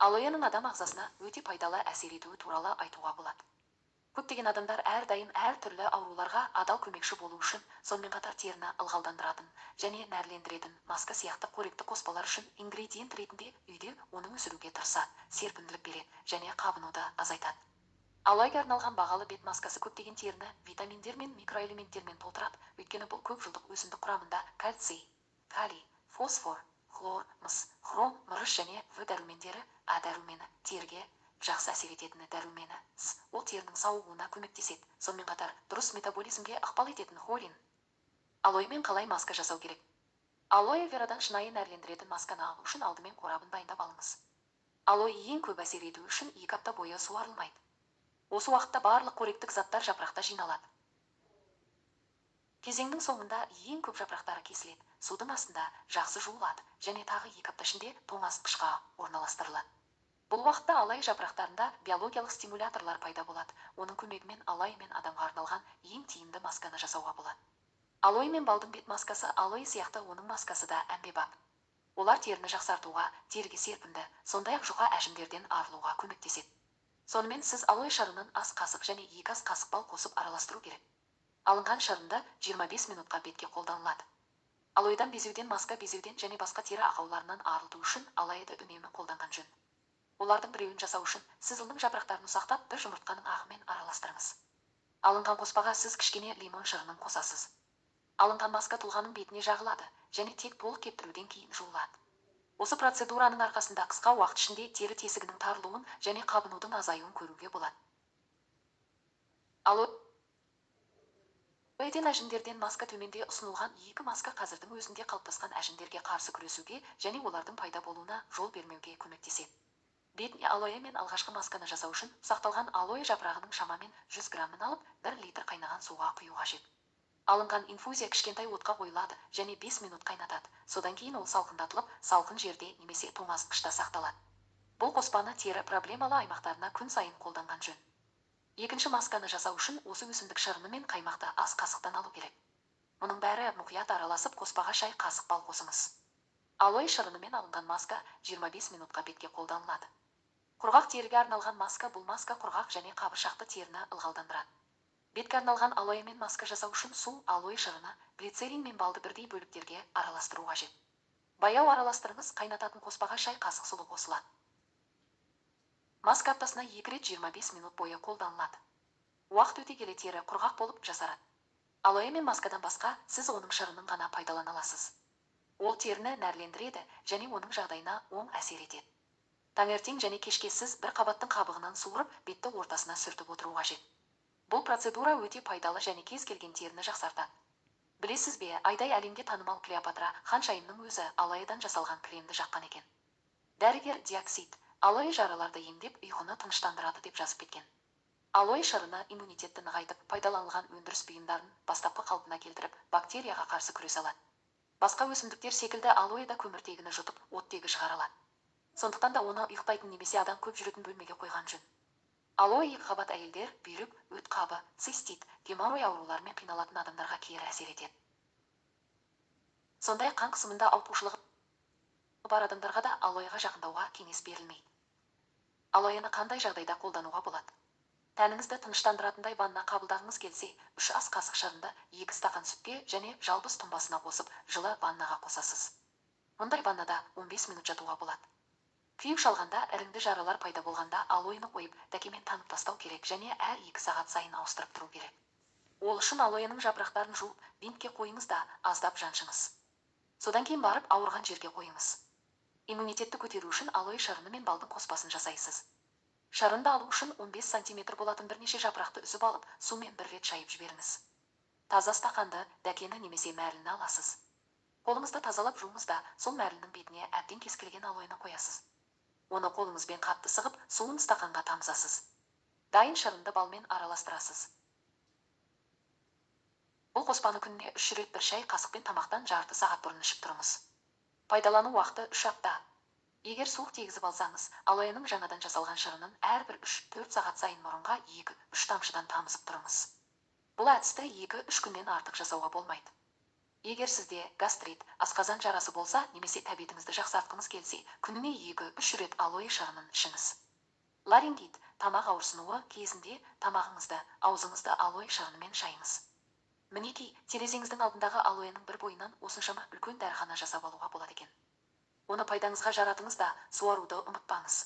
Алоэның адам ағзасына өте пайдалы әсер етуі туралы айтуға болады. Көптеген адамдар әрдайым әр түрлі ауруларға адал көмекші болу үшін, сонымен қатар теріні ылғалдандыратын және нәрлендіретін маска сияқты қоректі қоспалар үшін ингредиент ретінде үйде оны өсіруге тырысады, серпімділік береді және қабынуды азайтады. Алоэге арналған бағалы бет маскасы көптеген теріні витаминдер мен микроэлементтермен толтырады, өйткені бұл көп жылдық өсімдік құрамында кальций, калий, фосфор, хлор, мыс, хром, мырыш және В дәрумендері, А дәрумені, теріге жақсы әсер ететін дәрумені С, ол терінің сауығуына көмектеседі, сонымен қатар дұрыс метаболизмге ықпал ететін холин. Алоэмен қалай маска жасау керек? Алоэ верадан шынайы нәрлендіретін масканы алу үшін алдымен қорабын дайындап алыңыз. Алоэ ең көп әсер ету үшін 2 апта бойы суарылмайды. Осы уақытта барлық қоректік заттар жапырақта жиналады. Кезеңнің соңында ең көп жапырақтары кесіледі, судың астында жақсы жуылады және тағы 2 апта ішінде тоңазытқышқа орналастырылады. Бұл уақытта алоэ жапырақтарында биологиялық стимуляторлар пайда болады. Оның көмегімен алоэ мен адамға арналған ең тиімді масканы жасауға болады. Алоэ мен балдың бет маскасы алоэ сияқты оның маскасы да әмбебап. Олар теріні жақсартуға, теріге серпімді, сондай-ақ жұқа әжімдерден арылуға көмектеседі. Сонымен сіз алоэ шырынын ас қасық және 2 ас қасық бал қосып араластыру керек. Алынған шырынды 25 минутқа бетке қолданылады. Алоэдан безеуден маска безеуден және басқа тері ақауларынан арылту үшін алоэді үнемі қолданған жөн. Олардың біреуін жасау үшін сіз оның жапырақтарын ұсақтап бір жұмыртқаның ағымен араластырыңыз. Алынған қоспаға сіз кішкене лимон шырынын қосасыз. Алынған маска тұлғаның бетіне жағылады және тек толық кептіруден кейін жуылады. Осы процедураның арқасында қысқа уақыт ішінде тері тесігінің тарылуын және қабынудың азаюын көруге болады. Алоэден әжімдерден маска төменде ұсынылған 2 маска қазірдің өзінде қалыптасқан әжімдерге қарсы күресуге және олардың пайда болуына жол бермеуге көмектеседі. Бетіне алоэ мен алғашқы масканы жасау үшін ұсақталған алоэ жапырағының шамамен 100 граммын алып, 1 литр қайнаған суға құю қажет. Алынған инфузия кішкентай отқа қойылады және 5 минут қайнатады. Содан кейін ол салқындатылып, салқын жерде немесе тоңазытқышта сақталады. Бұл қоспаны тері проблемалы аймақтарына күн сайын қолданған жөн. Екінші масканы жасау үшін осы өсімдік шырыны мен қаймақты ас қасықтан алу керек. Мұның бәрі мұқият араласып, қоспаға шай қасық бал қосыңыз. Алоэ шырынымен алынған маска 25 минутқа бетке қолданылады. Құрғақ теріге арналған маска бұл маска құрғақ және қабыршақты теріні ылғалдандырады. Бетке арналған алоэмен маска жасау үшін су, алоэ шырыны, глицерин мен балды бірдей бөліктерге араластыру қажет. Баяу араластырыңыз, қайнататын қоспаға шай қасық сұлы қосылады. Маска аптасына 2 рет 25 минут бойы қолданылады. Уақыт өте келе тері құрғақ болып жасарады. Алоэ мен маскадан басқа сіз оның шырынын ғана пайдалана аласыз. Ол теріні нәрлендіреді және оның жағдайына оң әсер етеді. Таңертең және кешке сіз бір қабаттың қабығынан суырып, бетті ортасына сүртіп отыру қажет. Бұл процедура өте пайдалы және кез келген теріні жақсартады. Білесіз бе, айдай әлемге танымал Клеопатра ханшайымның өзі алоэдан жасалған кремді жаққан екен. Дәрігер диоксид, алоэ жараларды емдеп, ұйқыны тыныштандырады деп жазып кеткен. Алоэ шырыны иммунитетті нығайтып, пайдаланылған өндіріс бұйымдарын бастапқы қалпына келтіріп, бактерияға қарсы күресе алады. Басқа өсімдіктер секілді алоэ да көміртегіні жұтып, оттегі шығара алады. Сондықтан да оны ұйықтайтын немесе адам көп жүретін бөлмеге қойған жөн. Алоэ екі қабат әйелдер, бүйрек, өт қабы, цистит, геморрой ауруларымен қиналатын адамдарға кері әсер етеді. Сондай-ақ қан қысымында ауытқушылығы бар адамдарға да алоэға жақындауға кеңес берілмейді. Алоэны қандай жағдайда қолдануға болады? Тәніңізді тыныштандыратындай ванна қабылдағыңыз келсе, 3 ас қасық шырынды 2 стақан сүтке және жалбыз тұнбасына қосып, жылы ваннаға қосасыз. Мұндай ваннада 15 минут жатуға болады. Күйік шалғанда, іріңді жаралар пайда болғанда алоэны қойып, дәкемен таңып тастау керек және әр 2 сағат сайын ауыстырып тұру керек. Ол үшін алоэның жапырақтарын жуып, бинтке қойыңыз да аздап жаншыңыз. Содан кейін барып ауырған жерге қойыңыз. Иммунитетті көтеру үшін алоэ шырыны мен балдың қоспасын жасайсыз. Шырынды алу үшін 15 сантиметр болатын бірнеше жапырақты үзіп алып, сумен бір рет шайып жіберіңіз. Таза стақанды, дәкені немесе мәрліні аласыз. Қолыңызды тазалап жуыңыз да, сол мәрлінің бетіне әбден кескілген алоэны қоясыз. Оны қолыңызбен қатты сығып, суын стақанға тамызасыз. Дайын шырынды балмен араластырасыз. Бұл қоспаны күніне 3 рет бір шай қасықпен тамақтан жарты сағат бұрын ішіп тұрыңыз. Пайдалану уақыты 3 апта. Егер суық тегізіп алсаңыз, алоэның жаңадан жасалған шырынын әрбір 3-4 сағат сайын мұрынға 2-3 тамшыдан тамызып тұрыңыз. Бұл әдісті 2-3 күннен артық жасауға болмайды. Егер сізде гастрит, асқазан жарасы болса немесе тәбетіңізді жақсартқыңыз келсе, күніне 2-3 рет алоэ шырынын ішіңіз. Ларингит, тамақ ауырсынуы кезінде тамағыңызды, аузыңызды алоэ шырынымен шайыңыз. Мінекей, терезеңіздің алдындағы алоэның бір бойынан осыншама үлкен дәріхана жасап алуға болады екен. Оны пайдаңызға жаратыңыз да, суаруды ұмытпаңыз.